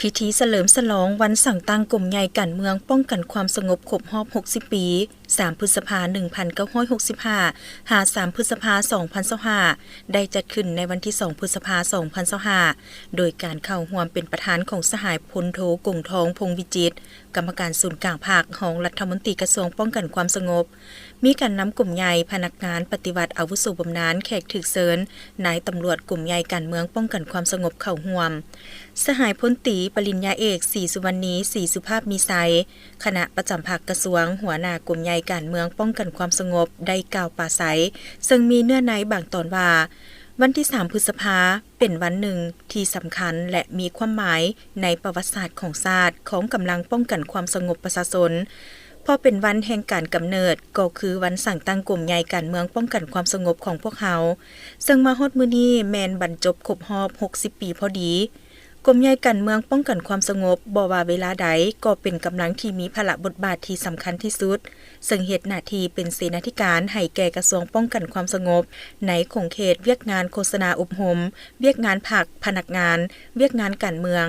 ພິທີສະເຫຼີມສະຫຼອງວັນສ້າງຕັ້ງກົມໃຫຍ່ການເມືອງປ້ອງກັນຄວາມສະຫງົບຄົບຮອບຫົກສິບປີ, ສາມ ພຶດສະພາ ໜຶ່ງພັນເກົ້າຮ້ອຍຫົກສິບຫ້າ ຫາ ສາມ ພຶດສະພາ ສອງພັນຊາວຫ້າ ໄດ້ຈັດຂຶ້ນໃນວັນທີ ສອງ ພຶດສະພາ ສອງພັນຊາວຫ້າ ໂດຍການເຂົ້າຮ່ວມເປັນປະທານຂອງສະຫາຍ ພົນໂທ ກົງທອງ ພົງວິຈິດ, ກຳມະການສູນກາງພັກ, ຮອງລັດຖະມົນຕີກະຊວງປ້ອງກັນຄວາມສະຫງົບ, ມີການນຳກົມໃຫຍ່, ພະນັກງານປະຕິບັດອາວຸໂສບຳນານ, ແຂກຖືກເຊີນ, ນາຍຕຳຫຼວດກົມໃຫຍ່ການເມືອງປ້ອງກັນຄວາມສະຫງົບເຂົ້າຮ່ວມ. ສະຫາຍພົນຕີປະລິນຍາເອກ ສີສຸວັນນີ ສີສຸພາບມີໄຊ, ຄະນະປະຈຳພັກກະຊວງ, ຫົວໜ້າກົມໃຫຍ່ການເມືອງປ້ອງກັນຄວາມສະຫງົບ ໄດ້ກ່າວປາໄສ, ເຊິ່ງມີເນື້ອໃນບາງຕອນວ່າ, ວັນທີ ສາມ ພຶດສະພາ ເປັນວັນໜຶ່ງທີ່ສຳຄັນ ແລະ ມີຄວາມໝາຍໃນປະຫວັດສາດຂອງຊາດ, ຂອງກຳລັງປ້ອງກັນຄວາມສະຫງົບປະຊາຊົນ, ເພາະເປັນວັນແຫ່ງການກຳເນີດ, ກໍຄືວັນສ້າງຕັ້ງກົມໃຫຍ່ການເມືອງປ້ອງກັນຄວາມສະຫງົບຂອງພວກເຮົາ, ເຊິ່ງມາຮອດມື້ນີ້ແມ່ນບັນຈົບຄົບຮອບຫົກສິບປີພໍດີ. ກົມໃຫຍ່ການເມືອງປ້ອງກັນຄວາມສະຫງົບ ບໍ່ວ່າເວລາໃດ ກໍເປັນກຳລັງທີ່ມີພາລະບົດບາດທີ່ສຳຄັນທີ່ສຸດ, ເຊິ່ງເຮັດໜ້າທີ່ເປັນເສນາທິການໃຫ້ແກ່ກະຊວງປ້ອງກັນຄວາມສະຫງົບ ໃນຂົງເຂດວຽກງານໂຄສະນາອົບຮົມ, ວຽກງານພັກ, ພະນັກງານ, ວຽກງານການເມືອງ,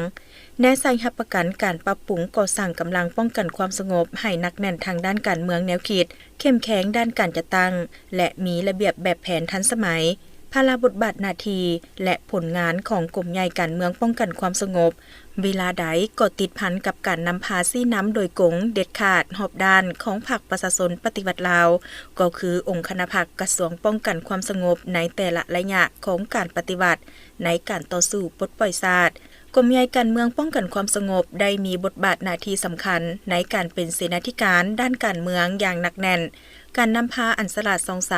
ແນໃສ່ຮັບປະກັນການປັບປຸງກໍ່ສ້າງກຳລັງປ້ອງກັນຄວາມສະຫງົບໃຫ້ໜັກແໜ້ນທາງດ້ານການເມືອງແນວຄິດ, ເຂັ້ມແຂງດ້ານການຈັດຕັ້ງ ແລະ ມີລະບຽບແບບແຜນທັນສະໄໝ. ພາລະບົດບາດໜ້າທີ່ ແລະ ຜົນງານຂອງກົມໃຫຍ່ການເມືອງປ້ອງກັນຄວາມສະຫງົບ ເວລາໃດກໍຕິດພັນກັບການນຳພາຊີ້ນຳໂດຍກົງ, ເດັດຂາດ, ຮອບດ້ານຂອງພັກປະຊາຊົນປະຕິວັດລາວ, ກໍຄືອົງຄະນະພັກກະຊວງປ້ອງກັນຄວາມສະຫງົບໃນແຕ່ລະໄລຍະຂອງການປະຕິວັດໃນການຕໍ່ສູ້ປົດປ່ອຍຊາດ. ກົມໃຫຍ່ການເມືອງປ້ອງກັນຄວາມສະຫງົບໄດ້ມີບົດບາດໜ້າທີ່ສຳຄັນໃນການເປັນເສນາທິການດ້ານການເມືອງຢ່າງໜັກແໜ້ນ, ການນຳພາອັນສະຫຼາດສ່ອງໃສ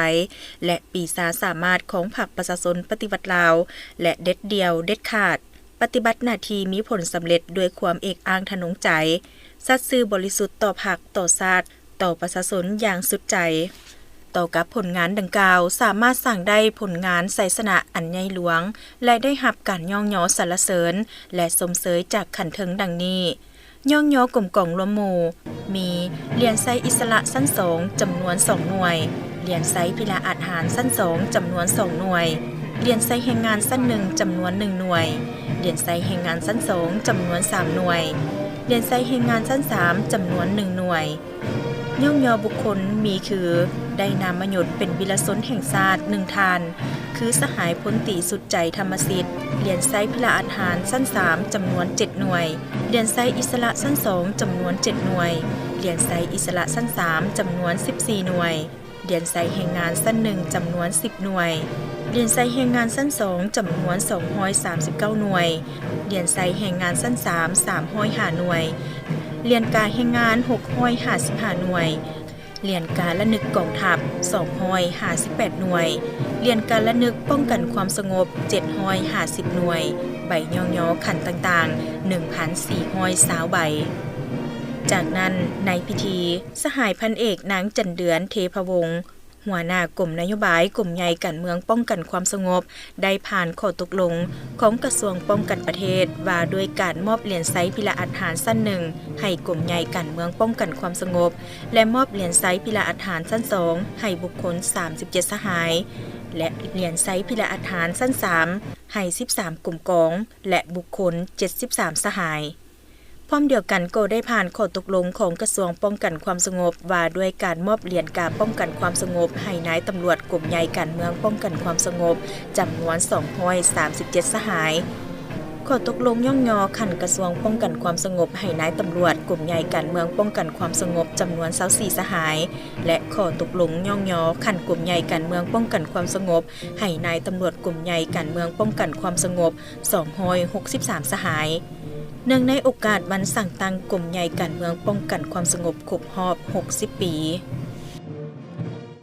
ແລະ ປີຊາສາມາດຂອງພັກປະຊາຊົນປະຕິວັດລາວ ແລະ ເດັດດ່ຽວເດັດຂາດ, ປະຕິບັດໜ້າທີ່ມີຜົນສຳເລັດດ້ວຍຄວາມເອກອ້າງທະນົງໃຈ, ສັດຊື່ບໍລິສຸດຕໍ່ພັກ, ຕໍ່ຊາດ, ຕໍ່ປະຊາຊົນຢ່າງສຸດໃຈ. ຕໍ່ກັບຜົນງານດັ່ງກ່າວ, ສາມາດສ້າງໄດ້ຜົນງານໄຊຊະນະອັນໃຫຍ່ຫຼວງ ແລະ ໄດ້ຮັບການຍ້ອງຍໍສັນລະເສີນ ແລະ ຊົມເຊີຍຈາກຂັ້ນເທິງດັ່ງນີ້: ຍ້ອງຍໍກົມກອງລວມໝູ່ ມີ ຫຼຽນໄຊອິດສະຫຼະຊັ້ນສອງ ຈຳນວນສອງໜ່ວຍ, ຫຼຽນໄຊພິລະອາດຫານຊັ້ນສອງ ຈຳນວນສອງໜ່ວຍ, ຫຼຽນໄຊແຮງງານຊັ້ນໜຶ່ງ ຈຳນວນໜຶ່ງໜ່ວຍ, ຫຼຽນໄຊແຮງງານຊັ້ນສອງ ຈຳນວນສາມໜ່ວຍ, ຫຼຽນໄຊແຮງງານຊັ້ນສາມ ຈຳນວນໜຶ່ງໜ່ວຍ. ຍ້ອງຍໍບຸກຄົນມີຄື ໄດ້ນາມມະຍົດເປັນວິລະຊົນແຫ່ງຊາດໜຶ່ງທ່ານ ຄືສະຫາຍພົນຕີສຸດໃຈ ທຳມະສິດ, ຫຼຽນໄຊພິລະອາດຫານຊັ້ນສາມ ຈຳນວນເຈັດໜ່ວຍ, ຫຼຽນໄຊອິດສະຫຼະຊັ້ນສອງ ຈຳນວນເຈັດໜ່ວຍ, ຫຼຽນໄຊອິດສະຫຼະຊັ້ນສາມ ຈຳນວນສິບສີ່ໜ່ວຍ, ຫຼຽນໄຊແຮງງານຊັ້ນໜຶ່ງ ຈຳນວນສິບໜ່ວຍ, ຫຼຽນໄຊແຮງງານຊັ້ນສອງ ຈຳນວນສອງຮ້ອຍສາມສິບເກົ້າໜ່ວຍ, ຫຼຽນໄຊແຮງງານຊັ້ນສາມ ສາມຮ້ອຍຫ້າໜ່ວຍ, ຫຼຽນກາແຮງງານ ຫົກຮ້ອຍຫ້າສິບຫ້າໜ່ວຍ, ຫຼຽນກາລະນຶກກອງທັບ ສອງຮ້ອຍຫ້າສິບແປດໜ່ວຍ, ຫຼຽນກາລະນຶກປ້ອງກັນຄວາມສະຫງົບ ເຈັດຮ້ອຍຫ້າສິບໜ່ວຍ, ໃບຍ້ອງຍໍຂັ້ນຕ່າງໆ ໜຶ່ງພັນສີ່ຮ້ອຍຊາວໃບ. ຈາກນັ້ນ, ໃນພິທີ, ສະຫາຍພັນເອກ ນາງ ຈັນເດືອນ ເທພະວົງ, ຫົວໜ້າກົມນະໂຍບາຍກົມໃຫຍ່ການເມືອງປ້ອງກັນຄວາມສະຫງົບ ໄດ້ຜ່ານຂໍ້ຕົກລົງຂອງກະຊວງປ້ອງກັນປະເທດ ວ່າດ້ວຍການມອບຫຼຽນໄຊພິລະອາດຫານຊັ້ນໜຶ່ງ ໃຫ້ກົມໃຫຍ່ການເມືອງປ້ອງກັນຄວາມສະຫງົບ ແລະ ມອບຫຼຽນໄຊພິລະອາດຫານຊັ້ນສອງ ໃຫ້ບຸກຄົນສາມສິບເຈັດສະຫາຍ ແລະ ຫຼຽນໄຊພິລະອາດຫານຊັ້ນສາມ ໃຫ້ສິບສາມກົມກອງ ແລະ ບຸກຄົນເຈັດສິບສາມສະຫາຍ. ພ້ອມດຽວກັນກໍໄດ້ຜ່ານຂໍ້ຕົກລົງຂອງກະຊວງປ້ອງກັນຄວາມສະຫງົບ ວ່າດ້ວຍການມອບຫຼຽນກາປ້ອງກັນຄວາມສະຫງົບໃຫ້ນາຍຕຳຫຼວດກົມໃຫຍ່ການເມືອງປ້ອງກັນຄວາມສະຫງົບ ຈຳນວນສອງຮ້ອຍສາມສິບເຈັດສະຫາຍ. ຂໍ້ຕົກລົງຍ້ອງຍໍຂັ້ນກະຊວງປ້ອງກັນຄວາມສະຫງົບໃຫ້ນາຍຕຳຫຼວດກົມໃຫຍ່ການເມືອງປ້ອງກັນຄວາມສະຫງົບ ຈຳນວນຊາວສີ່ສະຫາຍ ແລະ ຂໍ້ຕົກລົງຍ້ອງຍໍຂັ້ນກົມໃຫຍ່ການເມືອງປ້ອງກັນຄວາມສະຫງົບໃຫ້ນາຍຕຳຫຼວດກົມໃຫຍ່ການເມືອງປ້ອງກັນຄວາມສະຫງົບ ສອງຮ້ອຍຫົກສິບສາມສະຫາຍ. ເນື່ອງໃນໂອກາດວັນສ້າງຕັ້ງກົມໃຫຍ່ການເມືອງປ້ອງກັນຄວາມສະຫງົບຄົບຮອບຫົກສິບປີ,